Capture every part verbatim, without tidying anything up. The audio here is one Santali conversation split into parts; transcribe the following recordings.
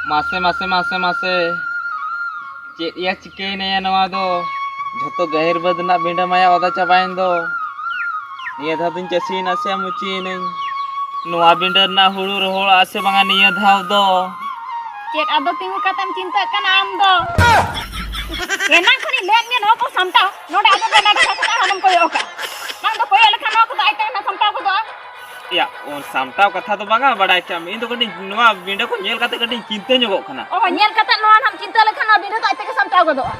ᱢᱟᱥᱮ, ᱢᱟᱥᱮ, ᱢᱟᱥᱮ, ᱢᱟᱥᱮ᱾ ᱪᱮᱫ ᱭᱟ ᱪᱤᱠᱟᱹᱭᱮᱱᱟᱭᱟ ᱱᱚᱣᱟ ᱫᱚ? ᱡᱷᱚᱛᱚ ᱜᱟᱹᱦᱤᱨ ᱵᱟᱹᱫᱽ ᱨᱮᱱᱟᱜ ᱵᱤᱸᱰᱟᱹ ᱢᱟᱭᱟ ᱚᱫᱟ ᱪᱟᱵᱟᱭᱮᱱ ᱫᱚ᱾ ᱱᱤᱭᱟᱹ ᱫᱷᱟᱣ ᱫᱚᱧ ᱪᱟᱹᱥᱤᱭᱮᱱᱟ ᱥᱮ ᱢᱩᱪᱤᱭᱮᱱᱟᱹᱧ? ᱱᱚᱣᱟ ᱵᱤᱸᱰᱟᱹ ᱨᱮᱱᱟᱜ ᱦᱩᱲᱩ ᱨᱚᱦᱚᱲᱚᱜᱼᱟ ᱥᱮ ᱵᱟᱝᱟ ᱱᱤᱭᱟᱹ ᱫᱷᱟᱣ ᱫᱚ? ᱪᱮᱫ ᱟᱫᱚ ᱛᱤᱸᱜᱩ ᱠᱟᱛᱮᱢ ᱪᱤᱱᱛᱟᱹᱜ ᱠᱟᱱᱟ ᱟᱢ ᱫᱚ? ᱮᱱᱟᱝ ᱠᱷᱚᱱᱤᱧ ᱞᱟᱹᱭᱟᱫ ᱢᱮᱭᱟ ᱱᱚᱣᱟ ᱠᱚ ᱥᱟᱢᱴᱟᱣ, ᱱᱚᱰᱮ ᱟᱫᱚ ᱫᱚ ᱱᱚᱰᱮ ᱠᱟᱛᱮ ᱦᱟᱱᱮᱢ ᱠᱚᱭᱚᱜ ᱟᱠᱟᱫ᱾ ᱵᱟᱝ ᱫᱚ ᱠᱚᱭᱚᱜ ᱞᱮᱠᱷᱟᱱ ᱱᱚᱣᱟ ᱠᱚᱫᱚ ᱟᱡ ᱛᱮᱜᱮ ᱱᱟᱜ ᱥᱟᱢᱴᱟᱣ ᱜᱚᱫᱚᱜᱼᱟ᱾ ᱭᱟ, ᱚ, ᱥᱟᱢᱴᱟᱣ ᱠᱟᱛᱷᱟ ᱫᱚ ᱵᱟᱝᱟ, ᱵᱟᱲᱟᱭ ᱠᱮᱫᱟᱢ, ᱤᱧ ᱫᱚ ᱠᱟᱹᱴᱤᱡ ᱱᱚᱣᱟ ᱵᱤᱸᱰᱟᱹ ᱠᱚ ᱧᱮᱞ ᱠᱟᱛᱮ ᱠᱟᱹᱴᱤᱡ ᱪᱤᱱᱛᱟᱹ ᱧᱚᱜᱚᱜ ᱠᱟᱱᱟ᱾ ᱚ, ᱧᱮᱞ ᱠᱟᱛᱮ ᱱᱚᱣᱟ ᱱᱟᱜ ᱪᱤᱱᱛᱟᱹ ᱞᱮᱠᱷᱟᱱ ᱱᱚᱣᱟ ᱵᱤᱸᱰᱟᱹ ᱫᱚ ᱟᱡ ᱛᱮᱜᱮ ᱥᱟᱢᱴᱟᱣ ᱜᱚᱫᱚᱜᱼᱟ᱾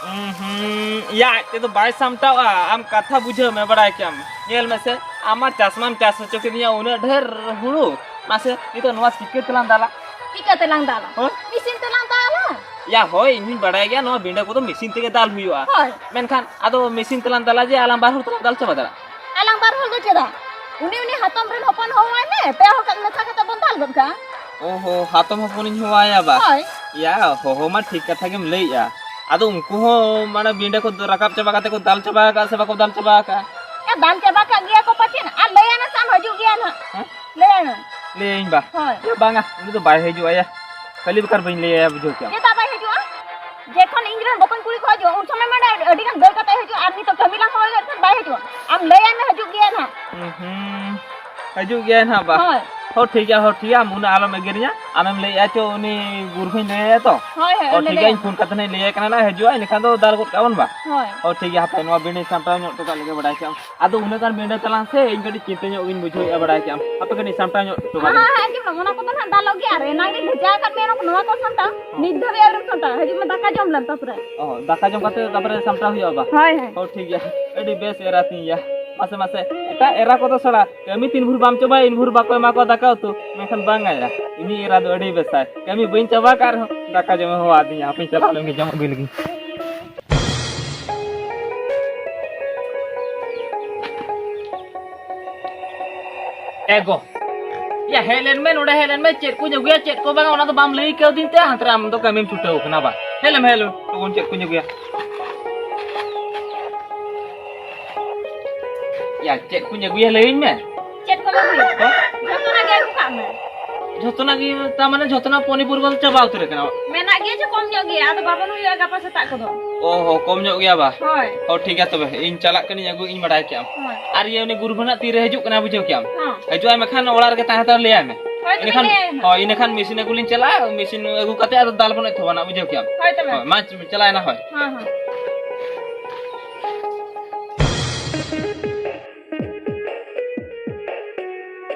ᱩᱸ ᱦᱩᱸ, ᱭᱟ, ᱟᱡ ᱛᱮᱫᱚ ᱵᱟᱭ ᱥᱟᱢᱴᱟᱣᱼᱟ᱾ ᱟᱢ ᱠᱟᱛᱷᱟ ᱵᱩᱡᱷᱟᱹᱣ ᱢᱮ, ᱵᱟᱲᱟᱭ ᱠᱮᱫᱟᱢ᱾ ᱧᱮᱞ ᱢᱮᱥᱮ, ᱟᱢ ᱢᱟ ᱪᱟᱥ ᱢᱟᱢ ᱪᱟᱥ ᱦᱚᱪᱚ ᱠᱤᱫᱤᱧᱟ ᱩᱱᱟᱹᱜ ᱰᱷᱮᱨ ᱦᱩᱲᱩ, ᱢᱟᱥᱮ ᱱᱤᱛᱚᱜ ᱱᱚᱣᱟ ᱪᱤᱠᱟᱹ ᱛᱮᱞᱟᱝ ᱫᱟᱞᱟ? ᱪᱤᱠᱟᱹ ᱛᱮᱞᱟᱝ ᱫᱟᱞᱟ? ᱦᱳᱭ᱾ ᱢᱮᱥᱤᱱ ᱛᱮᱞᱟᱝ ᱫᱟᱞᱟ᱾ ᱭᱟ, ᱦᱳᱭ, ᱤᱧ ᱦᱚᱸᱧ ᱵᱟᱲᱟᱭ ᱜᱮᱭᱟ ᱱᱚᱣᱟ ᱵᱤᱸᱰᱟᱹ ᱠᱚᱫᱚ ᱢᱮᱥᱤᱱ ᱛᱮᱜᱮ ᱫᱟᱞ ᱦᱩᱭᱩᱜᱼᱟ᱾ ᱦᱳᱭ᱾ ᱢᱮᱱᱠᱷᱟᱱ ᱟᱫᱚ ᱢᱮᱥᱤᱱ ᱛᱮᱞᱟᱝ ᱫᱟᱞᱟ ᱡᱮ ᱟᱞᱟᱝ ᱵᱟᱨ ᱦᱚᱲ ᱛᱮᱞᱟᱝ ᱫᱟᱞ ᱪᱟᱵᱟ ᱫᱟᱲᱮᱭᱟᱜᱼᱟ? ᱟᱞᱟᱝ ᱵᱟᱨ ᱦᱚᱲ ᱫᱚ ᱪᱮᱫᱟᱜ? ᱩᱱᱤ, ᱩᱱᱤ ᱦᱟᱛᱚᱢ ᱨᱮᱱ ᱦᱚᱯᱚᱱ ᱦᱚᱦᱚᱣᱟᱭ ᱢᱮ, ᱯᱮ ᱦᱚᱲ ᱠᱟᱛᱮ ᱢᱮᱥᱟ ᱠᱟᱛᱮ ᱵᱚᱱ ᱫᱟᱞ ᱜᱚᱫ ᱠᱟᱜᱼᱟ᱾ ᱚ ᱦᱚ, ᱦᱟᱛᱚᱢ ᱦᱚᱯᱚᱱᱤᱧ ᱦᱚᱦᱚᱣᱟᱭᱟ ᱵᱟ? ᱦᱳᱭ᱾ ᱭᱟ, ᱦᱚᱦᱚ ᱢᱟ ᱴᱷᱤᱠ ᱠᱟᱛᱷᱟ ᱜᱮᱢ ᱞᱟᱹᱭᱮᱜᱼᱟ᱾ ᱟᱫᱚ ᱩᱱᱠᱩ ᱦᱚᱸ ᱢᱟᱱᱮ ᱵᱤᱸᱰᱟᱹ ᱠᱚ ᱨᱟᱠᱟᱵ ᱪᱟᱵᱟ ᱠᱟᱛᱮ ᱠᱚ ᱫᱟᱞ ᱪᱟᱵᱟ ᱟᱠᱟᱫᱼᱟ ᱥᱮ ᱵᱟᱠᱚ ᱫᱟᱞ ᱪᱟᱵᱟ ᱟᱠᱟᱫᱼᱟ? ᱮ, ᱫᱟᱞ ᱪᱟᱵᱟ ᱠᱟᱜ ᱜᱮᱭᱟ ᱠᱚ ᱯᱟᱪᱮᱫ, ᱟᱨ ᱞᱟᱹᱭᱟᱭ ᱢᱮᱥᱮ ᱟᱢ ᱦᱤᱡᱩᱜ ᱜᱮᱭᱟ ᱱᱟᱦᱟᱜ᱾ ᱦᱮᱸ? ᱞᱟᱹᱭᱟᱭ ᱢᱮ᱾ ᱞᱟᱹᱭᱟᱹᱧ ᱵᱟ? ᱦᱳᱭ᱾ ᱭᱟ, ᱵᱟᱝᱟ, ᱩᱱᱤ ᱫᱚ ᱵᱟᱭ ᱦᱤᱡᱩᱜᱼᱟ ᱭᱟ᱾ ᱠᱷᱟᱹᱞᱤ ᱵᱮᱠᱟᱨ ᱵᱟᱹᱧ ᱞᱟᱹᱭᱟᱭᱟ, ᱵᱩᱡᱷᱟᱹᱣ ᱠᱮᱜᱼᱟᱢ᱾ ᱪᱮᱫᱟᱜ ᱵᱟᱭ ᱦᱤᱡᱩᱜᱼᱟ? ᱡᱮᱠᱷᱚᱱ ᱤᱧ ᱨᱮᱱ ᱵᱚᱠᱚᱧ ᱠᱩᱲᱤ ᱠᱚ ᱦᱤᱡᱩᱜᱼᱟ, ᱩᱱ ᱥᱚᱢᱚᱭ ᱢᱟ ᱟᱹᱰᱤ ᱜᱟᱱ ᱫᱟᱹᱲ ᱠᱟᱛᱮ ᱦᱤᱡᱩᱜᱼᱟ, ᱟᱨ ᱱᱤᱛᱚᱜ ᱠᱟᱹᱢᱤ ᱞᱟᱝ ᱦᱚᱦᱚ ᱞᱮᱫ ᱠᱷᱟᱱ ᱵᱟᱭ ᱦᱤᱡᱩᱜᱼᱟ᱾ ᱟᱢ ᱞᱟᱹᱭᱟᱭ ᱢᱮ, ᱦᱤᱡᱩᱜ ᱜᱮᱭᱟᱭ ᱱᱟᱦᱟᱜ᱾ ᱦᱩᱸ, ᱦᱤᱡᱩᱜ ᱜᱮᱭᱟᱭ ᱱᱟᱦᱟᱜ ᱵᱟ? ᱦᱳᱭ᱾ ᱦᱚᱸ, ᱴᱷᱤᱠ ᱜᱮᱭᱟ, ᱦᱚᱸ, ᱴᱷᱤᱠ ᱜᱮᱭᱟ, ᱟᱢ ᱩᱱᱟᱹᱜ ᱟᱞᱚᱢ ᱮᱜᱮᱨᱤᱧᱟ᱾ ᱟᱢᱮᱢ ᱞᱟᱹᱭᱮᱫᱼᱟ ᱪᱚ ᱩᱱᱤ ᱜᱩᱨᱵᱷᱟᱹᱧ ᱞᱟᱹᱭᱟᱭᱟ ᱛᱚ? ᱦᱳᱭ, ᱦᱳᱭ, ᱦᱚᱸ, ᱩᱱᱤ ᱴᱷᱤᱠ ᱜᱮᱭᱟ, ᱞᱟᱹᱭᱟᱭ ᱤᱧ ᱢᱮ᱾ ᱯᱷᱳᱱ ᱠᱟᱛᱮ ᱱᱟᱦᱟᱜ ᱤᱧ ᱞᱟᱹᱭᱟᱭ ᱠᱟᱱᱟ ᱱᱟᱦᱟᱜ, ᱦᱤᱡᱩᱜᱼᱟᱭ, ᱤᱱᱟᱹᱠᱷᱟᱱ ᱫᱚ ᱫᱟᱞ ᱜᱚᱫ ᱠᱟᱜᱼᱟ ᱵᱚᱱ ᱵᱟ? ᱦᱳᱭ᱾ ᱦᱚᱸ, ᱴᱷᱤᱠ ᱜᱮᱭᱟ, ᱦᱟᱯᱮ ᱱᱚᱣᱟ ᱵᱤᱸᱰᱟᱹᱧ ᱥᱟᱢᱴᱟᱣ ᱧᱚᱜ ᱦᱚᱴᱚ ᱠᱟᱜ ᱞᱮᱜᱮ, ᱵᱟᱲᱟᱭ ᱠᱮᱜᱼᱟᱢ᱾ ᱟᱫᱚ ᱩᱱᱟᱹᱜ ᱜᱟᱱ ᱵᱤᱸᱰᱟᱹ ᱛᱟᱞᱟᱝ ᱥᱮ ᱤᱧ ᱠᱟᱹᱴᱤᱡ ᱪᱤᱱᱛᱟᱹ ᱧᱚᱜ ᱜᱤᱧ ᱵᱩᱡᱷᱟᱹᱣᱮᱫᱼᱟ, ᱵᱟᱲᱟᱭ ᱠᱮᱜᱼᱟᱢ᱾ ᱦᱟᱯᱮ ᱠᱟᱹᱴᱤᱡ ᱥᱟᱢᱴᱟᱣ ᱧᱚᱜ ᱦᱚᱴᱚ ᱠᱟᱜ ᱦᱮᱸ, ᱞᱮᱜᱮ᱾ ᱦᱮᱸ, ᱟᱸᱡᱚᱢ ᱢᱮ, ᱚᱱᱟ ᱠᱚᱫᱚ ᱱᱟᱦᱟᱜ ᱫᱟᱞᱚᱜ ᱜᱮ, ᱟᱨ ᱮᱱᱟᱝ ᱨᱤᱧ ᱵᱷᱮᱡᱟ ᱟᱠᱟᱫ ᱢᱮᱭᱟ ᱱᱚᱣᱟ ᱠᱚ ᱥᱟᱢᱴᱟᱣ᱾ ᱦᱚᱸ᱾ ᱱᱤᱛ ᱫᱷᱟᱹᱵᱤᱡ ᱟᱹᱣᱨᱤᱢ ᱥᱟᱢᱴᱟᱣᱟ, ᱦᱤᱡᱩᱜ ᱢᱮ, ᱫᱟᱠᱟ ᱡᱚᱢ ᱞᱮᱢ ᱛᱟᱯᱚᱨᱮ᱾ ᱚ, ᱫᱟᱠᱟ ᱡᱚᱢ ᱠᱟᱛᱮ ᱛᱟᱯᱚᱨᱮ ᱥᱟᱢᱴᱟᱣ ᱦᱩᱭᱩᱜᱼᱟ ᱵᱟ? ᱦᱳᱭ, ᱦᱳᱭ᱾ ᱦᱚᱸ, ᱴᱷᱤᱠ ᱜᱮᱭᱟ᱾ ᱟᱹᱰᱤ ᱵᱮᱥ ᱮᱨᱟ ᱛᱤᱧ ᱭᱟ᱾ ᱢᱟᱥᱮ, ᱢᱟᱥᱮ, ᱮᱴᱟᱜ ᱮᱨᱟ ᱠᱚᱫᱚ ᱥᱟᱞᱟ ᱠᱟᱹᱢᱤ ᱛᱤᱱ ᱵᱷᱳᱨ ᱵᱟᱢ ᱪᱟᱵᱟᱭᱟ, ᱤᱱ ᱵᱷᱳᱨ ᱵᱟᱠᱚ ᱮᱢᱟ ᱠᱚᱣᱟ ᱫᱟᱠᱟ ᱩᱛᱩ᱾ ᱢᱮᱱᱠᱷᱟᱱ ᱵᱟᱝᱟ ᱭᱟ, ᱤᱧᱤᱡ ᱮᱨᱟ ᱫᱚ ᱟᱹᱰᱤ ᱵᱮᱥᱟᱭ᱾ ᱠᱟᱹᱢᱤ ᱵᱟᱹᱧ ᱪᱟᱵᱟ ᱠᱟᱜ ᱨᱮᱦᱚᱸ ᱫᱟᱠᱟ ᱡᱚᱢᱮ ᱦᱚᱦᱚ ᱟᱹᱫᱤᱧᱟ᱾ ᱦᱟᱯᱮᱧ ᱪᱟᱞᱟᱣ ᱞᱮᱱ ᱜᱮ, ᱡᱚᱢ ᱟᱹᱜᱩᱭ ᱞᱮᱜᱤᱧ᱾ ᱮ ᱜᱚ, ᱭᱟ ᱦᱮᱡ ᱞᱮᱱ ᱢᱮ, ᱱᱚᱰᱮ ᱦᱮᱡ ᱞᱮᱱ ᱢᱮ, ᱪᱮᱫ ᱠᱚᱧ ᱟᱹᱜᱩᱭᱟ ᱪᱮᱫ ᱠᱚ ᱵᱟᱝᱟ ᱚᱱᱟ ᱫᱚ ᱵᱟᱢ ᱞᱟᱹᱭ ᱠᱟᱹᱣᱫᱤᱧ ᱛᱮ ᱦᱟᱱᱛᱮ ᱨᱮ ᱟᱢ ᱫᱚ ᱠᱟᱹᱢᱤᱢ ᱪᱷᱩᱴᱟᱹᱣ ᱠᱟᱱᱟ ᱵᱟ᱾ ᱦᱮᱡ ᱞᱮᱱ ᱢᱮ, ᱦᱮᱡ ᱞᱮᱱ ᱢᱮ, ᱞᱚᱜᱚᱱ ᱪᱮᱫ ᱠᱚᱧ ᱟᱹᱜᱩᱭᱟ᱾ ᱭᱟ ᱪᱮᱫ ᱠᱚᱧ ᱟᱹᱜᱩᱭᱟ ᱞᱟᱹᱭᱟᱹᱧ ᱢᱮ᱾ ᱪᱮᱫ ᱠᱚᱢ ᱟᱹᱜᱩᱭᱟ? ᱦᱮᱸ? ᱡᱚᱛᱚᱱᱟᱜ ᱜᱮ ᱟᱹᱜᱩ ᱠᱟᱜ ᱢᱮ᱾ ᱡᱷᱚᱛᱚᱱᱟᱜ ᱜᱮ, ᱛᱟᱨ ᱢᱟᱱᱮ ᱡᱷᱚᱛᱚᱱᱟᱜ ᱯᱚᱱᱤᱯᱚᱨᱤ ᱵᱚᱞ ᱪᱟᱵᱟ ᱩᱛᱟᱹᱨ ᱟᱠᱟᱱᱟ᱾ ᱢᱮᱱᱟᱜ ᱜᱮᱭᱟ, ᱡᱮ ᱠᱚᱢ ᱧᱚᱜ ᱜᱮᱭᱟ, ᱟᱫᱚ ᱵᱟᱵᱚᱱ ᱦᱩᱭᱩᱜᱼᱟ ᱜᱟᱯᱟ ᱥᱮᱛᱟᱜ ᱠᱚᱫᱚ᱾ ᱚ ᱦᱚ, ᱠᱚᱢ ᱧᱚᱜ ᱜᱮᱭᱟ ᱵᱟ? ᱦᱳᱭ᱾ ᱚ, ᱴᱷᱤᱠ ᱜᱮᱭᱟ ᱛᱚᱵᱮ, ᱤᱧ ᱪᱟᱞᱟᱜ ᱠᱟᱹᱱᱟᱹᱧ ᱟᱹᱜᱩ, ᱤᱧ ᱵᱟᱰᱟᱭ ᱠᱮᱜᱼᱟᱢ᱾ ᱦᱳᱭ᱾ ᱟᱨ ᱤᱭᱟᱹ, ᱩᱱᱤ ᱜᱩᱨᱵᱷᱟᱹᱱᱟᱜ ᱛᱤᱨᱮ ᱦᱤᱡᱩᱜ ᱠᱟᱱᱟ, ᱵᱩᱡᱷᱟᱹᱣ ᱠᱮᱜᱼᱟᱢ? ᱦᱚᱸ᱾ ᱦᱤᱡᱩᱜ ᱟᱭ ᱢᱮᱠᱷᱟᱱ ᱚᱲᱟᱜ ᱨᱮᱜᱮ ᱛᱟᱦᱮᱸ ᱦᱟᱛᱟᱲ ᱞᱟᱹᱭᱟᱭ ᱢᱮ᱾ ᱦᱳᱭ, ᱛᱚᱵᱮ ᱤᱱᱟᱹᱠᱷᱟᱱ, ᱞᱟᱹᱭᱟᱭ ᱢᱮ᱾ ᱦᱳᱭ, ᱤᱱᱟᱹᱠᱷᱟᱱ ᱢᱮᱥᱤᱱ ᱟᱹᱜᱩ ᱞᱤᱧ ᱪᱟᱞᱟᱜᱼᱟ, ᱢᱮᱥᱤᱱ ᱟᱹᱜᱩ ᱠᱟᱛᱮ ᱟᱫᱚ ᱫᱟᱞ ᱵᱚᱱ ᱮᱛᱚᱦᱚᱵᱟ ᱱᱟᱜ, ᱵᱩᱡᱷᱟᱹᱣ ᱠᱮᱜᱼᱟᱢ? ᱦᱳᱭ, ᱛᱚᱵᱮ᱾ ᱦᱳᱭ, ᱢᱟ ᱪᱟᱞᱟᱭ ᱱᱟ, ᱦᱳᱭ᱾ ᱦᱮᱸ, ᱦᱮᱸ᱾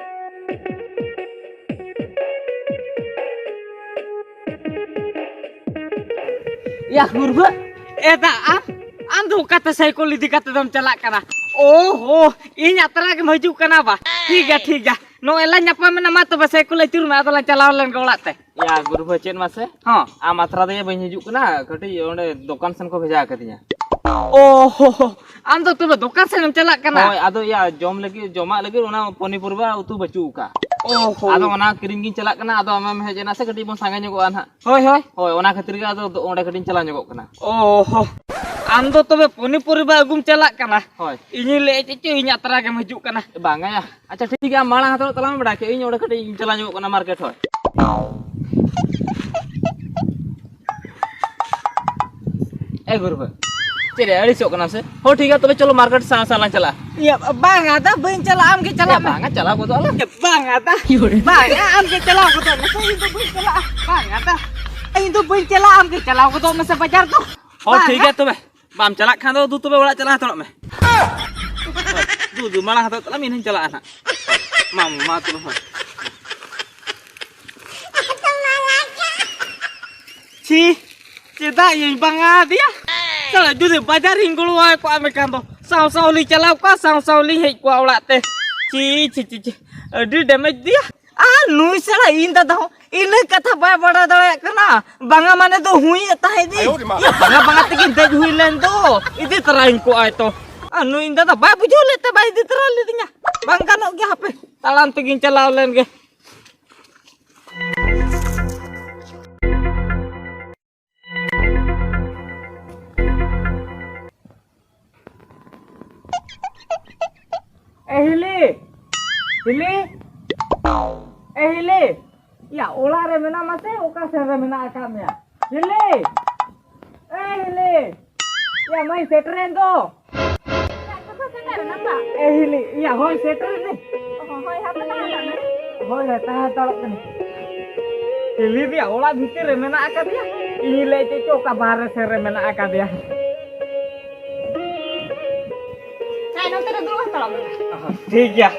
ᱭᱟ ᱜᱩᱨᱵᱷᱟᱹ, ᱮ ᱫᱟ, ᱟᱢ, ᱟᱢ ᱫᱚ ᱚᱠᱟᱛᱮ ᱥᱟᱭᱠᱮᱞ ᱤᱫᱤ ᱠᱟᱛᱮ ᱫᱚᱢ ᱪᱟᱞᱟᱜ ᱠᱟᱱᱟ? ᱳ ᱦᱳ, ᱤᱧ ᱟᱛᱨᱟ ᱜᱮᱢ ᱦᱤᱡᱩᱜ ᱠᱟᱱᱟ ᱵᱟ? ᱴᱷᱤᱠ ᱜᱮᱭᱟ, ᱴᱷᱤᱠ ᱜᱮᱭᱟ, ᱱᱚᱜᱼᱚᱭ ᱞᱟᱝ ᱧᱟᱯᱟᱢ ᱮᱱᱟ, ᱢᱟ ᱛᱚᱵᱮ ᱥᱟᱭᱠᱮᱞ ᱟᱹᱪᱩᱨ ᱢᱮ, ᱟᱫᱚ ᱞᱟᱝ ᱪᱟᱞᱟᱣ ᱞᱮᱱ ᱜᱮ ᱚᱲᱟᱜ ᱛᱮ᱾ ᱭᱟ ᱜᱩᱨᱵᱷᱟᱹ, ᱪᱮᱫ ᱢᱟᱥᱮ? ᱦᱚᱸ᱾ ᱟᱢ ᱟᱛᱨᱟ ᱫᱚᱭᱟ ᱵᱟᱹᱧ ᱦᱤᱡᱩᱜ ᱠᱟᱱᱟ, ᱠᱟᱹᱴᱤᱡ ᱚᱸᱰᱮ ᱫᱚᱠᱟᱱ ᱥᱮᱱ ᱠᱚ ᱵᱷᱮᱡᱟ ᱟᱠᱟᱫᱤᱧᱟ᱾ ᱳ ᱦᱳ ᱦᱳ, ᱟᱢ ᱫᱚ ᱛᱚᱵᱮ ᱫᱚᱠᱟᱱ ᱥᱮᱱ ᱮᱢ ᱪᱟᱞᱟᱜ ᱠᱟᱱᱟ? ᱦᱳᱭ, ᱟᱫᱚ ᱭᱟ ᱡᱚᱢ ᱞᱟᱹᱜᱤᱫ, ᱡᱚᱢᱟᱜ ᱞᱟᱹᱜᱤᱫ ᱚᱱᱟ ᱯᱚᱱᱤᱯᱚᱨᱤᱵᱟ ᱩᱛᱩ ᱵᱟᱹᱪᱩᱜ ᱟᱠᱟᱫ᱾ ᱳ ᱦᱳ᱾ ᱟᱫᱚ ᱚᱱᱟ ᱠᱤᱨᱤᱧ ᱜᱤᱧ ᱪᱟᱞᱟᱜ ᱠᱟᱱᱟ, ᱟᱫᱚ ᱟᱢᱮᱢ ᱦᱮᱡ ᱮᱱᱟ ᱥᱮ ᱠᱟᱹᱴᱤᱡ ᱵᱚᱱ ᱥᱟᱸᱜᱮ ᱧᱚᱜᱚᱜᱼᱟ ᱱᱟᱦᱟᱜ᱾ ᱦᱳᱭ, ᱦᱳᱭ᱾ ᱦᱳᱭ, ᱚᱱᱟ ᱠᱷᱟᱹᱛᱤᱨ ᱜᱮ ᱟᱫᱚ ᱚᱸᱰᱮ ᱠᱟᱹᱴᱤᱡ ᱤᱧ ᱪᱟᱞᱟᱣ ᱧᱚᱜᱚᱜ ᱠᱟᱱᱟ᱾ ᱳ ᱦᱳ, ᱟᱢ ᱫᱚ ᱛᱚᱵᱮ ᱯᱚᱱᱤᱯᱚᱨᱤᱵᱟ ᱟᱹᱜᱩᱢ ᱪᱟᱞᱟᱜ ᱠᱟᱱᱟ? ᱦᱳᱭ᱾ ᱤᱧᱤᱧ ᱞᱟᱹᱭᱮᱫ ᱪᱮᱫ ᱪᱚ ᱤᱧ ᱟᱛᱨᱟ ᱜᱮᱢ ᱦᱤᱡᱩᱜ ᱠᱟᱱᱟ᱾ ᱵᱟᱝᱟ ᱭᱟ᱾ ᱟᱪᱪᱷᱟ, ᱴᱷᱤᱠ ᱜᱮᱭᱟ, ᱢᱟᱲᱟᱝ ᱦᱟᱛᱟᱲᱚᱜ ᱛᱟᱞᱟᱝ ᱢᱮ, ᱵᱟᱰᱟᱭ ᱠᱮᱫ ᱤᱧ ᱚᱸᱰᱮ ᱠᱟᱹᱴᱤᱡ ᱤᱧ ᱪᱟᱞᱟᱣ ᱧᱚᱜᱚᱜ ᱠᱟᱱᱟ ᱢᱟᱨᱠᱮᱴ᱾ ᱦᱳᱭ᱾ ᱮ ᱜᱩᱨᱵᱟᱹ, ᱪᱮᱫ ᱨᱮ ᱟᱹᱲᱤᱥᱚᱜ ᱠᱟᱱᱟ ᱥᱮ? ᱦᱳᱭ, ᱴᱷᱤᱠ ᱜᱮᱭᱟ, ᱛᱚᱵᱮ ᱪᱚᱞᱚ ᱢᱟᱨᱠᱮᱴ ᱥᱟᱶ ᱥᱟᱶ ᱞᱟᱝ ᱪᱟᱞᱟᱜᱼᱟ᱾ ᱤᱭᱟᱹ, ᱵᱟᱝᱟ ᱫᱟ, ᱵᱟᱹᱧ ᱪᱟᱞᱟᱜᱼᱟ, ᱟᱢ ᱜᱮ ᱪᱟᱞᱟᱜ ᱮ, ᱢᱮ᱾ ᱵᱟᱝᱟ, ᱪᱟᱞᱟᱣ ᱜᱚᱫᱚᱜ ᱟᱞᱟᱝ᱾ ᱵᱟᱝᱟ ᱫᱟ, ᱵᱟᱝᱟ, ᱟᱢ ᱜᱮ ᱪᱟᱞᱟᱣ ᱜᱚᱫᱚᱜ ᱢᱮᱥᱮ, ᱤᱧ ᱫᱚ ᱵᱟᱹᱧ ᱪᱟᱞᱟᱜᱼᱟ᱾ ᱵᱟᱝᱟ ᱫᱟ, ᱤᱧ ᱫᱚ ᱵᱟᱹᱧ ᱪᱟᱞᱟᱜᱼᱟ, ᱟᱢ ᱜᱮ ᱪᱟᱞᱟᱣ ᱜᱚᱫᱚᱜ ᱢᱮᱥᱮ ᱵᱟᱡᱟᱨ ᱫᱚ᱾ ᱦᱳᱭ, ᱵᱟᱝᱟ᱾ ᱴᱷᱤᱠ ᱜᱮᱭᱟ ᱛᱚᱵᱮ᱾ ᱵᱟᱢ ᱪᱟᱞᱟᱜ ᱠᱷᱟᱱ ᱫᱚ ᱫᱩ ᱛᱚᱵᱮ ᱚᱲᱟᱜ ᱪᱟᱞᱟᱣ ᱦᱟᱛᱟᱲᱚᱜ ᱢᱮ᱾ ᱫᱩ, ᱫᱩ, ᱢᱟᱲᱟᱝ ᱦᱟᱛᱟᱲ ᱛᱟᱞᱟᱝ ᱢᱮ, ᱤᱧ ᱦᱚᱸᱧ ᱪᱟᱞᱟᱜᱼᱟ ᱱᱟᱦᱟᱜ᱾ ᱢᱟ, ᱢᱟ ᱛᱚᱵᱮ, ᱦᱳᱭ᱾ ᱪᱷᱤ, ᱪᱮᱫᱟᱜ ᱤᱧ ᱵᱟᱝᱟ ᱟᱫᱮᱭᱟ? ᱥᱟᱞᱟ ᱡᱩᱫᱤ ᱵᱟᱡᱟᱨ ᱨᱤᱧ ᱜᱚᱲᱚᱣᱟᱭ ᱠᱚᱜᱼᱟ ᱢᱮᱱᱠᱷᱟᱱ ᱫᱚ ᱥᱟᱶ ᱥᱟᱶ ᱞᱤᱧ ᱪᱟᱞᱟᱣ ᱠᱚᱜᱼᱟ, ᱥᱟᱶ ᱥᱟᱶ ᱞᱤᱧ ᱦᱮᱡ ᱠᱚᱜᱼᱟ ᱚᱲᱟᱜ ᱛᱮ᱾ ᱪᱷᱤ, ᱪᱷᱤ, ᱪᱷᱤ, ᱪᱷᱤ, ᱟᱹᱰᱤ damage ᱫᱮᱭᱟ᱾ ᱟᱨ ᱱᱩᱭ ᱥᱟᱞᱟ ᱤᱧ ᱫᱟᱫᱟ ᱦᱚᱸ ᱤᱱᱟᱹ ᱠᱟᱛᱷᱟ ᱵᱟᱭ ᱵᱟᱲᱟᱭ ᱫᱟᱲᱮᱭᱟᱜ ᱠᱟᱱᱟ᱾ ᱵᱟᱝᱟ ᱢᱟᱱᱮ ᱫᱚ ᱦᱩᱭᱮᱫ ᱛᱟᱦᱮᱸᱫ ᱤᱧ᱾ ᱟᱭᱳ ᱨᱮ ᱢᱟ᱾ ᱤᱭᱟᱹ ᱵᱟᱝᱟ ᱵᱟᱝᱟ ᱛᱮᱜᱮᱧ ᱫᱮᱡ ᱦᱩᱭ ᱞᱮᱱ ᱫᱚ᱾ ᱤᱫᱤ ᱛᱟᱨᱟᱭᱤᱧ ᱠᱚᱜᱼᱟᱭ ᱛᱚ᱾ ᱟᱨ ᱱᱩᱭ ᱤᱧ ᱫᱟᱫᱟ ᱵᱟᱭ ᱵᱩᱡᱷᱟᱹᱣ ᱞᱮᱫ ᱛᱮ ᱵᱟᱭ ᱤᱫᱤ ᱛᱟᱨᱟ ᱞᱤᱫᱤᱧᱟ᱾ ᱵᱟᱝ ᱜᱟᱱᱚᱜ ᱜᱮᱭᱟ, ᱦᱟᱯᱮ ᱛᱟᱲᱟᱢ ᱛᱮᱜᱮᱧ ᱪᱟᱞᱟᱣ ᱞᱮᱱ ᱜᱮ᱾ ᱮ ᱦᱤᱞᱤ! ᱦᱤᱞᱤ! ᱮ ᱦᱤᱞᱤ! ᱭᱟ, ᱚᱲᱟᱜ ᱨᱮ ᱢᱮᱱᱟᱢᱟ ᱥᱮ ᱚᱠᱟ ᱥᱮᱱ ᱨᱮ ᱢᱮᱱᱟᱜ ᱟᱠᱟᱫ ᱢᱮᱭᱟ? ᱦᱤᱞᱤ! ᱮ ᱦᱤᱞᱤ! ᱭᱟ, ᱢᱟᱹᱭ ᱥᱮᱴᱮᱨᱮᱱ ᱫᱚ᱾ ᱟᱡ ᱠᱚᱠᱚ ᱥᱮᱴᱮᱨ ᱮᱱᱟ ᱵᱟ? ᱮ ᱦᱤᱞᱤ, ᱭᱟ, ᱦᱳᱭ ᱥᱮᱴᱮᱨ ᱮᱱᱟᱹᱧ᱾ ᱚ, ᱦᱳᱭ, ᱦᱟᱯᱮ ᱛᱟᱦᱮᱸ ᱦᱟᱛᱟᱲ ᱢᱮ᱾ ᱦᱳᱭ, ᱦᱳᱭ, ᱛᱟᱦᱮᱸ ᱦᱟᱛᱟᱲᱚᱜ ᱠᱟᱹᱱᱟᱹᱧ᱾ ᱦᱤᱞᱤ ᱨᱮᱭᱟᱜ ᱚᱲᱟᱜ ᱵᱷᱤᱛᱤᱨ ᱨᱮ ᱢᱮᱱᱟᱜ ᱟᱠᱟᱫᱮᱭᱟ᱾ ᱤᱧ ᱞᱟᱹᱭ ᱪᱮᱫ ᱪᱚ ᱚᱠᱟ ᱵᱟᱦᱨᱮ ᱥᱮᱱ ᱨᱮ ᱢᱮᱱᱟᱜ ᱟᱠᱟᱫᱮᱭᱟ᱾ ᱦᱮᱸ, ᱱᱚᱛᱮ ᱨᱮ ᱫᱩᱲᱩᱵ ᱦᱟᱛᱟᱲᱚᱜ ᱢᱮ᱾ ᱴᱷᱤᱠ ᱜᱮᱭᱟ᱾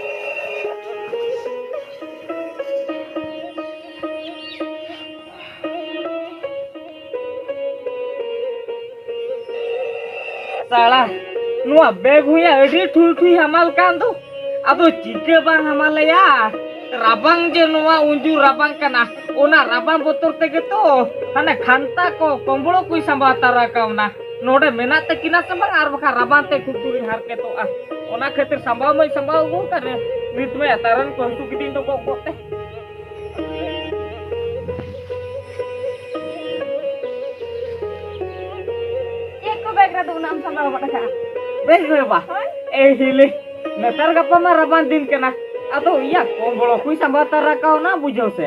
ᱥᱟᱲᱟ, ᱱᱚᱣᱟ ᱵᱮᱜᱽ ᱦᱚᱸᱭᱟ ᱟᱹᱰᱤ ᱴᱷᱩᱭ ᱴᱷᱩᱭ ᱦᱟᱢᱟᱞ ᱠᱟᱱ ᱫᱚ᱾ ᱟᱫᱚ ᱪᱤᱠᱟᱹ ᱵᱟᱝ ᱦᱟᱢᱟᱞᱮᱭᱟ? ᱨᱟᱵᱟᱝ ᱡᱮ ᱱᱚᱣᱟ ᱩᱸᱡᱩ ᱨᱟᱵᱟᱝ ᱠᱟᱱᱟ, ᱚᱱᱟ ᱨᱟᱵᱟᱝ ᱵᱚᱛᱚᱨ ᱛᱮᱜᱮ ᱛᱚ ᱦᱟᱱᱮ ᱠᱷᱟᱱᱛᱟ ᱠᱚ, ᱠᱚᱢᱵᱚᱲ ᱠᱚᱭ ᱥᱟᱢᱵᱟᱣ ᱛᱟᱨᱟ ᱠᱟᱣᱱᱟ᱾ ᱱᱚᱰᱮ ᱢᱮᱱᱟᱜ ᱛᱟᱹᱠᱤᱱᱟ ᱥᱮ ᱵᱟᱝ, ᱟᱨ ᱵᱟᱠᱷᱟᱱ ᱨᱟᱵᱟᱝ ᱛᱮ ᱠᱷᱩᱵ ᱡᱳᱨᱤᱧ ᱦᱟᱨᱠᱮᱛᱚᱜᱼᱟ᱾ ᱚᱱᱟ ᱠᱷᱟᱹᱛᱤᱨ ᱥᱟᱢᱵᱟᱣ ᱢᱟᱹᱧ ᱥᱟᱢᱵᱟᱣ ᱟᱹᱜᱩ ᱟᱠᱟᱫ ᱨᱮ, ᱱᱤᱛ ᱢᱟ ᱛᱟᱨᱟᱱ ᱠᱚ ᱦᱟᱹᱥᱩ ᱠᱤᱫᱤᱧ ᱫᱚ ᱜᱚᱜ ᱜᱚᱜ ᱛᱮ᱾ ᱪᱮᱫ ᱠᱚ ᱵᱮᱜᱽ ᱨᱮᱫᱚ ᱩᱱᱟᱹᱜ ᱮᱢ ᱥᱟᱢᱵᱟᱣ ᱜᱚᱫ ᱟᱠᱟᱫᱼᱟ? ᱵᱮᱜᱽ ᱨᱮ ᱵᱟ? ᱦᱳᱭ᱾ ᱮᱭ ᱦᱤᱞᱤ, ᱱᱮᱛᱟᱨ ᱜᱟᱯᱟ ᱢᱟ ᱨᱟᱵᱟᱝ ᱫᱤᱱ ᱠᱟᱱᱟ᱾ ᱟᱫᱚ ᱤᱭᱟᱹ ᱠᱚᱢᱵᱚᱲ ᱠᱚᱭ ᱥᱟᱢᱵᱟᱣ ᱛᱟᱨᱟ ᱠᱟᱣᱱᱟ, ᱵᱩᱡᱷᱟᱹᱣ ᱥᱮ᱾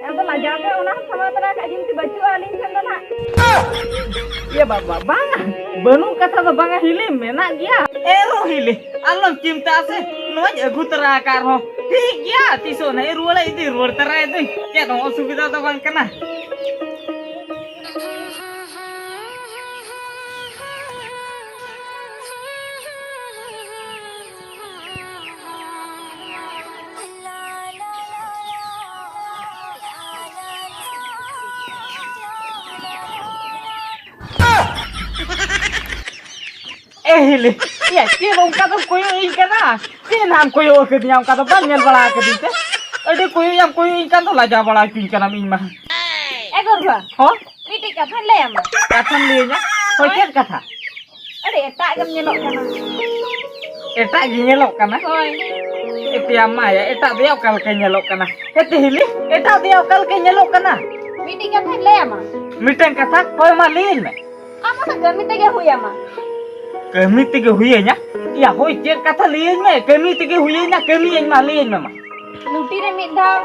ᱟᱫᱚ ᱞᱟᱡᱟᱣ ᱜᱮ ᱚᱱᱟ ᱦᱚᱸ ᱥᱟᱢᱵᱟᱣ ᱛᱟᱨᱟ ᱠᱟᱜ ᱡᱤᱱᱤᱥ ᱵᱟᱹᱪᱩᱜᱼᱟ ᱟᱹᱞᱤᱧ ᱴᱷᱮᱱ ᱫᱚ ᱱᱟᱦᱟᱜ᱾ ᱤᱭᱟᱹ ᱵᱟᱵᱟ, ᱵᱟᱝᱟ, ᱵᱟᱹᱱᱩᱜ ᱠᱟᱛᱷᱟ ᱫᱚ ᱵᱟᱝᱟ ᱦᱤᱞᱤ, ᱢᱮᱱᱟᱜ ᱜᱮᱭᱟ᱾ ᱮ ᱨᱚ ᱦᱤᱞᱤ, ᱟᱞᱚᱢ ᱪᱤᱱᱛᱟᱹᱜᱼᱟ ᱥᱮ, ᱱᱚᱣᱟᱧ ᱟᱹᱜᱩ ᱛᱟᱨᱟ ᱟᱠᱟᱫ ᱨᱮᱦᱚᱸ ᱴᱷᱤᱠ ᱜᱮᱭᱟ, ᱛᱤᱥᱚᱜ ᱱᱟᱜ ᱤᱧ ᱨᱩᱣᱟᱹᱲᱟ, ᱤᱫᱤ ᱨᱩᱣᱟᱹᱲ ᱛᱟᱨᱟᱭᱟᱹᱫᱟᱹᱧ, ᱪᱮᱫ ᱦᱚᱸ ᱚᱥᱩᱵᱤᱫᱷᱟ ᱫᱚ ᱵᱟᱝ ᱠᱟᱱᱟ᱾ ᱮ ᱦᱤᱞᱤ, ᱮᱭᱟ, ᱪᱮᱫ ᱚᱱᱠᱟ ᱫᱚᱢ ᱠᱚᱭᱚᱜ ᱤᱧ ᱠᱟᱱᱟ? ᱪᱮᱫ ᱱᱟᱜ ᱮᱢ ᱠᱚᱭᱚᱜ ᱟᱠᱟᱫᱤᱧᱟ? ᱚᱱᱠᱟ ᱫᱚ ᱵᱟᱢ ᱧᱮᱞ ᱵᱟᱲᱟ ᱟᱠᱟᱫᱤᱧ ᱛᱮ᱾ ᱟᱹᱰᱤ ᱠᱚᱭᱚᱜ ᱮᱢ ᱠᱚᱭᱚᱜ ᱤᱧ ᱠᱟᱱ ᱫᱚ ᱞᱟᱡᱟᱣ ᱵᱟᱲᱟ ᱦᱚᱪᱚᱧ ᱠᱟᱱᱟᱢ ᱤᱧ ᱢᱟ᱾ ᱮ ᱜᱚᱨᱵᱷᱟ, ᱦᱚᱸ? ᱢᱤᱫᱴᱤᱡ ᱠᱟᱛᱷᱟᱧ ᱞᱟᱹᱭᱟᱢᱟ᱾ ᱠᱟᱛᱷᱟᱢ ᱞᱟᱹᱭᱟᱹᱧᱟ? ᱦᱳᱭ, ᱦᱳᱭ᱾ ᱪᱮᱫ ᱠᱟᱛᱷᱟ? ᱟᱹᱰᱤ ᱮᱴᱟᱜ ᱜᱮᱢ ᱧᱮᱞᱚᱜ ᱠᱟᱱᱟ᱾ ᱮᱴᱟᱜ ᱜᱮ ᱧᱮᱞᱚᱜ ᱠᱟᱱᱟ? ᱦᱳᱭ᱾ ᱮ ᱯᱮᱭᱟ ᱢᱟᱭᱟ, ᱮᱴᱟᱜ ᱫᱚᱭᱟ ᱚᱠᱟ ᱞᱮᱠᱟᱭ ᱧᱮᱞᱚᱜ ᱠᱟᱱᱟ? ᱦᱮ ᱛᱮ ᱦᱤᱞᱤ, ᱮᱴᱟᱜ ᱫᱚᱭᱟ ᱚᱠᱟ ᱞᱮᱠᱟᱭ ᱧᱮᱞᱚᱜ ᱠᱟᱱᱟ? ᱢᱤᱫᱴᱤᱡ ᱠᱟᱛᱷᱟᱧ ᱞᱟᱹᱭᱟᱢᱟ᱾ ᱢᱤᱫᱴᱟᱝ ᱠᱟᱛᱷᱟ? ᱦᱳᱭ, ᱢᱟ ᱞᱟᱹᱭᱟᱹᱧ ᱢᱮ᱾ ᱟᱢ ᱚᱱᱟ ᱠᱟᱹᱢᱤ ᱛᱮᱜᱮ ᱦᱩᱭ ᱟᱢᱟ᱾ ᱠᱟᱹᱢᱤ ᱛᱮᱜᱮ ᱦᱩᱭᱟᱹᱧᱟ? ᱭᱟ ᱦᱳᱭ, ᱪᱮᱫ ᱠᱟᱛᱷᱟ ᱞᱟᱹᱭᱟᱹᱧ ᱢᱮ, ᱠᱟᱹᱢᱤ ᱛᱮᱜᱮ ᱦᱩᱭᱟᱹᱧᱟ, ᱠᱟᱹᱢᱤᱭᱟᱹᱧ ᱢᱟ, ᱞᱟᱹᱭᱟᱹᱧ ᱢᱮ ᱢᱟ᱾ ᱞᱩᱴᱤ ᱨᱮ ᱢᱤᱫ ᱫᱷᱟᱣ᱾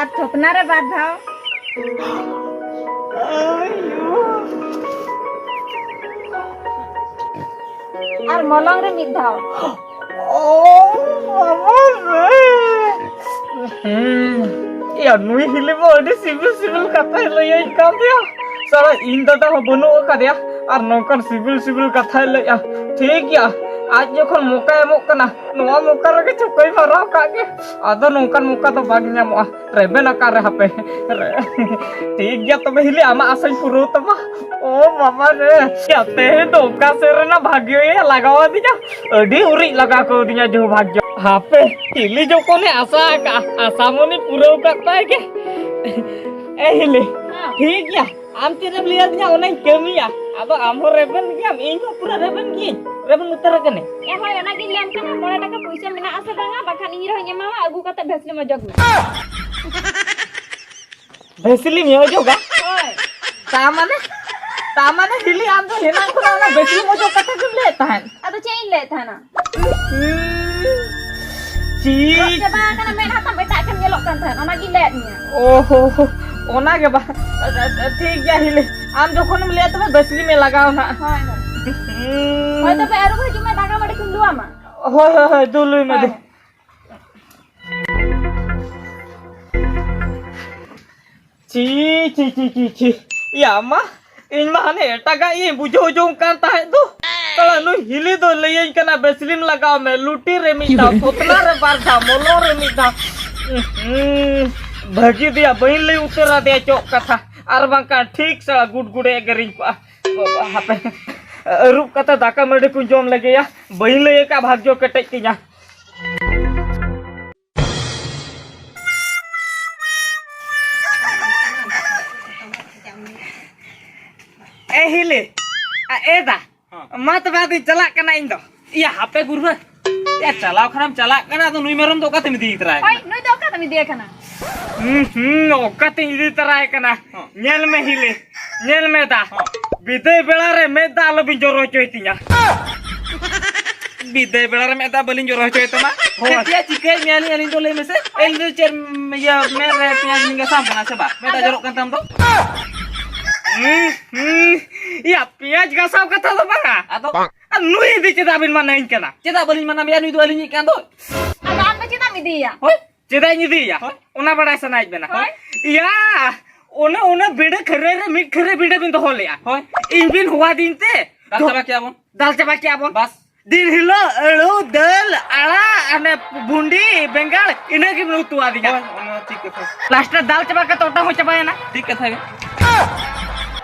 ᱟᱨ ᱛᱷᱚᱛᱱᱟ ᱨᱮ ᱵᱟᱨ ᱫᱷᱟᱣ᱾ ᱟᱨ ᱢᱚᱞᱚᱝ ᱨᱮ ᱢᱤᱫ ᱫᱷᱟᱣ᱾ ᱚ, ᱵᱟᱵᱟ ᱨᱮ᱾ ᱦᱩᱸ, ᱭᱟ, ᱱᱩᱭ ᱦᱤᱞᱤ ᱢᱟ ᱟᱹᱰᱤ ᱥᱤᱵᱤᱞ ᱥᱤᱵᱤᱞ ᱠᱟᱛᱷᱟᱭ ᱞᱟᱹᱭᱟᱹᱧ ᱠᱟᱱ ᱫᱚᱭᱟ᱾ ᱥᱟᱞᱟ, ᱤᱧ ᱫᱟᱫᱟ ᱦᱚᱸ ᱵᱟᱹᱱᱩᱜ ᱟᱠᱟᱫᱮᱭᱟ, ᱟᱨ ᱱᱚᱝᱠᱟᱱ ᱥᱤᱵᱤᱞ ᱥᱤᱵᱤᱞ ᱠᱟᱛᱷᱟᱭ ᱞᱟᱹᱭᱟ᱾ ᱴᱷᱤᱠ ᱜᱮᱭᱟ, ᱟᱡ ᱡᱚᱠᱷᱚᱱ ᱢᱚᱠᱟᱭ ᱮᱢᱚᱜ ᱠᱟᱱᱟ, ᱱᱚᱣᱟ ᱢᱚᱠᱟ ᱨᱮᱜᱮ ᱪᱚᱠᱚᱭ ᱢᱟᱨᱟᱣ ᱠᱟᱜ ᱜᱮ᱾ ᱟᱫᱚ ᱱᱚᱝᱠᱟᱱ ᱢᱚᱠᱟ ᱫᱚ ᱵᱟᱝ ᱧᱟᱢᱚᱜᱼᱟ, ᱨᱮᱵᱮᱱ ᱟᱠᱟᱱ ᱨᱮ ᱦᱟᱯᱮ᱾ ᱴᱷᱤᱠ ᱜᱮᱭᱟ ᱛᱚᱵᱮ ᱦᱤᱞᱤ, ᱟᱢᱟᱜ ᱟᱥᱟᱧ ᱯᱩᱨᱟᱹᱣ ᱛᱟᱢᱟ᱾ ᱚ ᱵᱟᱵᱟ ᱨᱮ, ᱭᱟ, ᱛᱮᱦᱮᱧ ᱫᱚ ᱚᱠᱟ ᱥᱮᱫ ᱨᱮᱱᱟᱜ ᱵᱷᱟᱜᱤ ᱞᱟᱜᱟᱣ ᱟᱹᱫᱤᱧᱟ, ᱟᱹᱰᱤ ᱩᱨᱤᱡ ᱞᱟᱜᱟᱣ ᱠᱟᱹᱣᱫᱤᱧᱟ ᱡᱳ ᱵᱷᱟᱜᱽᱭᱚ᱾ ᱦᱟᱯᱮ, ᱦᱤᱞᱤ ᱡᱚᱠᱷᱚᱱᱮ ᱟᱥᱟ ᱟᱠᱟᱜᱼᱟ, ᱟᱥᱟᱢᱚᱱᱤ ᱯᱩᱨᱟᱹᱣ ᱠᱟᱜ ᱛᱟᱭ ᱜᱮ᱾ ᱮ ᱦᱤᱞᱤ, ᱦᱮᱸ᱾ ᱴᱷᱤᱠ ᱜᱮᱭᱟ, ᱟᱢ ᱪᱮᱫ ᱮᱢ ᱞᱟᱹᱭ ᱟᱹᱫᱤᱧᱟ ᱚᱱᱟᱧ ᱠᱟᱹᱢᱤᱭᱟ᱾ ᱟᱫᱚ ᱟᱢ ᱦᱚᱸ ᱨᱮᱵᱮᱱ ᱜᱮᱭᱟᱢ, ᱤᱧ ᱦᱚᱸ ᱯᱩᱨᱟᱹ ᱨᱮᱵᱮᱱ ᱜᱤᱭᱟᱹᱧ, ᱨᱮᱵᱮᱱ ᱩᱛᱟᱹᱨ ᱟᱠᱟᱱᱟᱹᱧ᱾ ᱮ ᱦᱳᱭ, ᱚᱱᱟᱜᱤᱧ ᱞᱟᱹᱭᱟᱢ ᱠᱟᱱᱟ, ᱢᱚᱬᱮ ᱴᱟᱠᱟ ᱯᱩᱭᱥᱟᱹ ᱢᱮᱱᱟᱜ ᱟᱥᱮ ᱵᱟᱝᱟ, ᱵᱟᱠᱷᱟᱱ ᱤᱧ ᱨᱮᱦᱚᱸᱧ ᱮᱢᱟᱢᱟ, ᱟᱹᱜᱩ ᱠᱟᱛᱮ ᱵᱷᱮᱥᱞᱤᱢ ᱚᱡᱚᱜ ᱢᱮ᱾ ᱵᱷᱮᱥᱞᱤᱢ ᱚᱡᱚᱜᱟ? ᱦᱳᱭ᱾ ᱛᱟ ᱢᱟᱱᱮ, ᱛᱟ ᱢᱟᱱᱮ ᱦᱤᱞᱤ, ᱟᱢ ᱫᱚ ᱦᱮᱱᱟᱝ ᱠᱷᱚᱱᱟᱜ ᱚᱱᱟ ᱵᱷᱮᱥᱞᱤᱢ ᱚᱡᱚᱜ ᱠᱟᱛᱷᱟ ᱜᱮᱢ ᱞᱟᱹᱭᱮᱫ ᱛᱟᱦᱮᱸᱫ᱾ ᱟᱫᱚ ᱪᱮᱫ ᱤᱧ ᱞᱟᱹᱭᱮᱫ ᱛᱟᱦᱮᱱᱟ? ᱪᱤ- ᱨᱚᱜ ᱪᱟᱵᱟ ᱟᱠᱟᱱᱟ, ᱢᱮᱫᱦᱟ ᱛᱟᱢ ᱮᱴᱟᱜ ᱜᱮᱢ ᱧᱮᱞᱚᱜ ᱠᱟᱱ ᱛᱟᱦᱮᱸᱫ, ᱚᱱᱟᱜᱤᱧ ᱞᱟᱹᱭᱟᱫ ᱢᱮᱭᱟ᱾ ᱚᱦᱚ, ᱚᱱᱟ ᱜᱮ ᱵᱟ-, ᱴᱷᱤᱠ ᱜᱮᱭᱟ ᱦᱤᱞᱤ, ᱟᱢ ᱡᱚᱠᱷᱚᱱᱮᱢ ᱞᱟᱹᱭᱟ ᱛᱚᱵᱮ ᱵᱷᱮᱥᱞᱤᱢ ᱞᱟᱜᱟᱣᱟ ᱱᱟᱦᱟᱜ᱾ ᱦᱳᱭ, ᱦᱳᱭ᱾ ᱦᱩᱸ᱾ ᱦᱳᱭ, ᱛᱚᱵᱮ ᱟᱹᱨᱩᱵ ᱦᱤᱡᱩᱜ ᱢᱮ, ᱫᱟᱠᱟ ᱢᱟᱹᱰᱤ ᱠᱚᱧ ᱞᱩᱣᱟᱢᱟ᱾ ᱦᱳᱭ, ᱦᱳᱭ, ᱦᱳᱭ, ᱫᱩᱞᱩᱭ ᱢᱮ, ᱦᱳᱭ᱾ ᱫᱩ᱾ ᱪᱤ, ᱪᱤ, ᱪᱤ, ᱪᱤ, ᱪᱤ᱾ ᱭᱟ ᱢᱟ, ᱤᱧ ᱢᱟ ᱦᱟᱱᱮ ᱮᱴᱟᱜᱟᱜ ᱤᱧ ᱵᱩᱡᱷᱟᱹᱣ ᱡᱚᱝ ᱠᱟᱱ ᱛᱟᱦᱮᱸᱫ ᱫᱚ᱾ ᱥᱟᱞᱟ ᱱᱩᱭ ᱦᱤᱞᱤ ᱫᱚ ᱞᱟᱹᱭᱟᱹᱧ ᱠᱟᱱᱟ, "ᱵᱮᱥᱞᱤᱢ ᱞᱟᱜᱟᱣ ᱢᱮ, ᱞᱩᱴᱤ ᱨᱮ ᱢᱤᱫ ᱫᱷᱟᱣ, ᱯᱚᱛᱞᱟ ᱨᱮ ᱵᱟᱨ ᱫᱷᱟᱣ, ᱢᱚᱞᱚᱝ ᱨᱮ ᱢᱤᱫ ᱫᱷᱟᱣ᱾" ᱩᱸᱦᱩᱸ, ᱵᱷᱟᱹᱜᱤ ᱫᱮᱭᱟ, ᱵᱟᱹᱧ ᱞᱟᱹᱭ ᱩᱛᱟᱹᱨ ᱟᱫᱮᱭᱟ ᱪᱚᱜ ᱠᱟᱛᱷᱟ, ᱟᱨ ᱵᱟᱝᱠᱷᱟᱱ ᱴᱷᱤᱠ ᱥᱟᱞᱟ ᱜᱩᱰ ᱜᱩᱰᱮ ᱮᱜᱮᱨᱤᱧ ᱠᱚᱜᱼᱟ᱾ ᱵᱟᱵᱟ, ᱦᱟᱯᱮ, ᱟᱹᱨᱩᱵ ᱠᱟᱛᱮ ᱫᱟᱠᱟ ᱢᱟᱹᱰᱤ ᱠᱚᱧ ᱡᱚᱢ ᱞᱮᱜᱮᱭᱟ, ᱵᱟᱹᱧ ᱞᱟᱹᱭ ᱟᱠᱟᱫ ᱵᱷᱟᱜᱽᱭᱚ ᱠᱮᱴᱮᱡ ᱛᱤᱧᱟ᱾ ᱮ ᱦᱤᱞᱤ, ᱟ, ᱮ ᱫᱟ, ᱦᱮᱸ᱾ ᱢᱟ ᱛᱚᱵᱮ ᱟᱫᱚᱧ ᱪᱟᱞᱟᱜ ᱠᱟᱱᱟ ᱤᱧ ᱫᱚ᱾ ᱤᱭᱟᱹ, ᱦᱟᱯᱮ ᱜᱩᱨᱵᱟᱹ᱾ ᱮ, ᱪᱟᱞᱟᱣ ᱠᱷᱟᱱᱮᱢ ᱪᱟᱞᱟᱜ ᱠᱟᱱᱟ, ᱟᱫᱚ ᱱᱩᱭ ᱢᱮᱨᱚᱢ ᱫᱚ ᱚᱠᱟᱛᱮᱢ ᱤᱫᱤᱭᱮ ᱛᱚᱨᱟᱭ ᱦᱳᱭ, ᱠᱟᱱᱟ? ᱱᱩᱭ ᱫᱚ ᱚᱠᱟᱛᱮᱢ ᱤᱫᱤᱭᱮ ᱠᱟᱱᱟ? ᱦᱩᱸ, ᱦᱩᱸ, ᱚᱠᱟᱛᱮᱧ ᱤᱫᱤ ᱛᱚᱨᱟᱭ ᱠᱟᱱᱟ? ᱦᱮᱸ᱾ ᱧᱮᱞ ᱢᱮ ᱦᱤᱞᱤ, ᱧᱮᱞ ᱢᱮ ᱫᱟ᱾ ᱦᱮᱸ᱾ ᱵᱤᱫᱟᱹᱭ ᱵᱮᱲᱟ ᱨᱮ ᱢᱮᱫ ᱫᱟᱜ ᱟᱞᱚᱵᱤᱱ ᱡᱚᱨᱚ ᱦᱚᱪᱚᱭ ᱛᱤᱧᱟ᱾ ᱵᱤᱫᱟᱹᱭ ᱵᱮᱲᱟ ᱨᱮ ᱢᱮᱫ ᱫᱟᱜ ᱵᱟᱹᱞᱤᱧ ᱡᱚᱨᱚ ᱦᱚᱪᱚᱭ ᱛᱟᱢᱟ᱾ ᱦᱳᱭ᱾ ᱪᱮᱫ ᱪᱤᱠᱟᱹᱭᱮᱫ ᱢᱮᱭᱟ ᱞᱤᱧ, ᱟᱹᱞᱤᱧ ᱫᱚ ᱞᱟᱹᱭ ᱢᱮᱥᱮ? ᱟᱹᱞᱤᱧ ᱫᱚ ᱪᱮᱫ, ᱤᱭᱟᱹ, ᱢᱮᱫ ᱨᱮ ᱯᱮᱸᱭᱟᱡᱽ ᱞᱤᱧ ᱜᱷᱟᱥᱟᱣ ᱠᱟᱱᱟ ᱥᱮ ᱵᱟᱝ? ᱢᱮᱫ ᱫᱟᱜ ᱡᱚᱨᱚᱜ ᱠᱟᱱ ᱛᱟᱢ ᱫᱚ? ᱦᱩᱸ, ᱦᱩᱸ᱾ ᱤᱭᱟ, ᱯᱮᱸᱭᱟᱡᱽ ᱜᱷᱟᱥᱟᱣ ᱠᱟᱛᱷᱟ ᱫᱚ ᱵᱟᱝᱟ᱾ ᱟᱫᱚ? ᱟᱨ ᱱᱩᱭ ᱤᱫᱤ ᱪᱮᱫᱟᱜ ᱵᱤᱱ ᱢᱟᱱᱟᱧ ᱠᱟᱱᱟ? ᱪᱮᱫᱟᱜ ᱵᱟᱹᱞᱤᱧ ᱢᱟᱱᱟ ᱢᱮᱭᱟ? ᱱᱩᱭ ᱫᱚ ᱟᱹᱞᱤᱧᱤᱡ ᱠᱟᱱ ᱫᱚ᱾ ᱟᱫᱚ ᱟᱢ ᱫᱚ ᱪᱮᱫᱟᱜ ᱮᱢ ᱤᱫᱤᱭᱮᱭᱟ? ᱦᱳᱭ, ᱪᱮᱫᱟᱜ ᱤᱧ ᱤᱫᱤᱭᱮᱭᱟ? ᱦᱳᱭ᱾ ᱚᱱᱟ ᱵᱟᱲᱟᱭ ᱥᱟᱱᱟᱭᱮᱫ ᱵᱮᱱᱟ? ᱦᱳᱭ᱾ ᱤᱭᱟ, ᱚᱱᱮ, ᱚᱱᱮ ᱵᱤᱸᱰᱟᱹ ᱠᱷᱟᱹᱨᱟᱹᱭ ᱨᱮ ᱢᱤᱫ ᱠᱷᱟᱹᱨᱟᱹᱭ ᱵᱤᱸᱰᱟᱹ ᱵᱤᱱ ᱫᱚᱦᱚ ᱞᱮᱜᱼᱟ᱾ ᱦᱳᱭ᱾ ᱤᱧ ᱵᱤᱱ ᱦᱚᱦᱚᱣᱟᱫᱤᱧ ᱛᱮ᱾ ᱫᱟᱞ ᱪᱟᱵᱟ ᱠᱮᱜᱼᱟ ᱵᱚᱱ᱾ ᱫᱟᱞ ᱪᱟᱵᱟ ᱠᱮᱜᱼᱟ ᱵᱚᱱ᱾ ᱵᱟᱥ᱾ ᱫᱤᱱ ᱦᱤᱞᱳᱜ ᱟᱹᱲᱩ, ᱫᱟᱹᱞ, ᱟᱲᱟᱜ, ᱚᱱᱮ ᱵᱷᱩᱸᱰᱤ, ᱵᱮᱸᱜᱟᱲ, ᱤᱱᱟᱹ ᱜᱮᱢ ᱩᱛᱩ ᱟᱫᱤᱧᱟ᱾ ᱦᱳᱭ, ᱚᱱᱟ ᱴᱷᱤᱠ ᱠᱟᱛᱷᱟ᱾ ᱞᱟᱥᱴ ᱨᱮ ᱫᱟᱞ ᱪᱟᱵᱟ ᱠᱟᱛᱮ ᱚᱴᱟᱝ ᱦᱚᱸ ᱪᱟᱵᱟᱭᱮᱱᱟ᱾ ᱴᱷᱤᱠ ᱠᱟᱛᱷᱟ ᱜᱮ᱾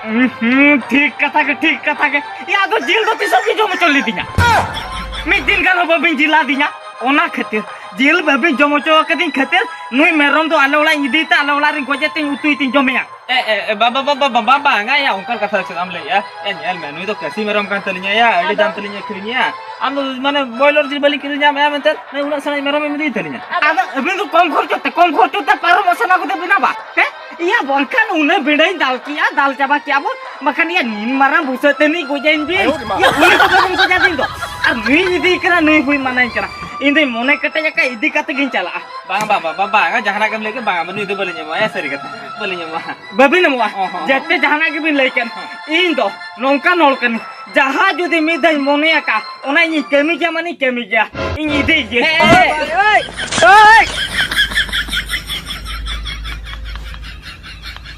ᱦᱩᱸ, ᱴᱷᱤᱠ ᱠᱟᱛᱷᱟ ᱜᱮ, ᱴᱷᱤᱠ ᱠᱟᱛᱷᱟ ᱜᱮ᱾ ᱭᱟ, ᱟᱫᱚ ᱡᱤᱞ ᱫᱚ ᱛᱤᱥ ᱦᱚᱸ ᱵᱤᱱ ᱡᱚᱢ ᱦᱚᱪᱚ ᱞᱤᱫᱤᱧᱟ? ᱢᱤᱫ ᱫᱤᱱ ᱜᱟᱱ ᱦᱚᱸ ᱵᱟᱹᱵᱤᱱ ᱡᱤᱞ ᱟᱫᱤᱧᱟ᱾ ᱚᱱᱟ ᱠᱷᱟᱹᱛᱤᱨ, ᱡᱤᱞ ᱵᱟᱹᱵᱤᱱ ᱡᱚᱢ ᱦᱚᱪᱚ ᱟᱠᱟᱫᱤᱧ ᱠᱷᱟᱹᱛᱤᱨ, ᱱᱩᱭ ᱢᱮᱨᱚᱢ ᱫᱚ ᱟᱞᱮ ᱚᱲᱟᱜ ᱤᱧ ᱤᱫᱤᱭ ᱛᱮ, ᱟᱞᱮ ᱚᱲᱟᱜ ᱨᱤᱧ ᱜᱚᱡᱮ ᱛᱮᱧ ᱩᱛᱩᱭ ᱛᱮᱧ ᱡᱚᱢᱮᱭᱟ᱾ ᱮ, ᱮ, ᱮ, ᱵᱟ, ᱵᱟ, ᱵᱟᱝᱟ ᱭᱟ, ᱚᱱᱠᱟᱱ ᱠᱟᱛᱷᱟ ᱪᱮᱫ ᱮᱢ ᱞᱟᱹᱭᱮᱜᱼᱟ? ᱮ, ᱧᱮᱞ ᱢᱮ, ᱱᱩᱭ ᱫᱚ ᱠᱟᱹᱥᱤ ᱢᱮᱨᱚᱢ ᱠᱟᱱ ᱛᱟᱹᱞᱤᱧᱟ ᱭᱟ, ᱟᱹᱰᱤ ᱟᱫᱚ ᱫᱟᱢ ᱛᱮᱞᱤᱧ ᱟᱹᱠᱷᱨᱤᱧᱮᱭᱟ᱾ ᱟᱢ ᱫᱚ ᱢᱟᱱᱮ ᱵᱚᱭᱞᱚᱨ ᱡᱤᱞ ᱵᱟᱹᱞᱤᱧ ᱠᱤᱨᱤᱧ ᱧᱟᱢᱮᱜᱼᱟ ᱢᱮᱱᱛᱮ, ᱱᱩᱭ ᱩᱱᱟᱹᱜ ᱥᱮᱬᱟ ᱢᱮᱨᱚᱢ ᱮᱢ ᱤᱫᱤᱭ ᱛᱟᱹᱞᱤᱧᱟ? ᱟᱫᱚ ᱟᱹᱵᱤᱱ ᱫᱚ ᱠᱚᱢ ᱠᱷᱚᱨᱪᱚ ᱛᱮ, ᱠᱚᱢ ᱠᱷᱚᱨᱪᱚ ᱛᱮ ᱯᱟᱨᱚᱢᱚᱜ ᱥᱟᱱᱟ ᱠᱚᱛᱮ ᱵᱤᱱᱟ ᱵᱟ, ᱦᱮᱸ? ᱤᱭᱟᱹ ᱵᱟᱝᱠᱷᱟᱱ ᱩᱱᱟᱹᱜ ᱵᱮᱸᱰᱮᱧ ᱫᱟᱞ ᱠᱮᱜᱼᱟ, ᱫᱟᱞ ᱪᱟᱵᱟ ᱠᱮᱜᱼᱟ ᱵᱚᱱ, ᱵᱟᱠᱷᱟᱱ ᱤᱭᱟᱹ ᱱᱤᱱ ᱢᱟᱨᱟᱝ ᱵᱩᱥᱟᱹᱜ ᱛᱮ ᱱᱤᱡ ᱜᱚᱡᱟᱧ ᱵᱤᱱ᱾ ᱟᱭᱳ ᱨᱮ ᱢᱟ᱾ ᱤᱭᱟᱹ ᱩᱱᱤ ᱠᱚᱫᱚ ᱵᱤᱱ ᱜᱚᱡᱟ ᱵᱤᱱ ᱫᱚ᱾ ᱟᱨ ᱱᱩᱭ ᱤᱫᱤ ᱠᱟᱱᱟ, ᱱᱩᱭ ᱦᱩᱭ ᱢᱟᱱᱟᱧ ᱠᱟᱱᱟ᱾ ᱤᱧ ᱫᱚᱧ ᱢᱚᱱᱮ ᱠᱮᱴᱮᱡ ᱟᱠᱟᱫ, ᱤᱫᱤ ᱠᱟᱛᱮ ᱜᱤᱧ ᱪᱟᱞᱟᱜᱼᱟ᱾ ᱵᱟᱝ, ᱵᱟᱝ, ᱵᱟᱝ, ᱵᱟᱝ, ᱵᱟᱝ, ᱡᱟᱦᱟᱱᱟᱜ ᱜᱮᱢ ᱞᱟᱹᱭ ᱠᱮᱫ, ᱵᱟᱝ, ᱱᱩᱭ ᱫᱚ ᱵᱟᱹᱞᱤᱧ ᱮᱢᱚᱜᱼᱟ, ᱥᱟᱹᱨᱤ ᱠᱟᱛᱷᱟ, ᱵᱟᱹᱞᱤᱧ ᱮᱢᱚᱜᱼᱟ᱾ ᱵᱟᱹᱵᱤᱱ ᱮᱢᱚᱜᱼᱟ? ᱚ, ᱦᱚᱸ, ᱦᱚᱸ᱾ ᱡᱮᱛᱮ ᱡᱟᱦᱟᱱᱟᱜ ᱜᱮᱵᱤᱱ ᱞᱟᱹᱭ ᱠᱮᱫ, ᱦᱚᱸ᱾ ᱤᱧ ᱫᱚ ᱱᱚᱝᱠᱟᱱ ᱦᱚᱲ ᱠᱟᱹᱱᱟᱹᱧ, ᱡᱟᱦᱟᱸ ᱡᱩᱫᱤ ᱢᱤᱫ ᱫᱷᱟᱣ ᱢᱚᱱᱮ ᱟᱠᱟᱫ, ᱚᱱᱟ ᱤᱧᱤᱧ ᱠᱟᱹᱢᱤ ᱜᱮᱭᱟ, ᱢᱟᱱᱮᱧ ᱠᱟᱹᱢᱤ ᱜᱮᱭᱟ, ᱤᱧ ᱤᱫᱤᱭ ᱜᱮ᱾ ᱦᱮᱸ, ᱦᱮᱸ, ᱦᱮᱸ᱾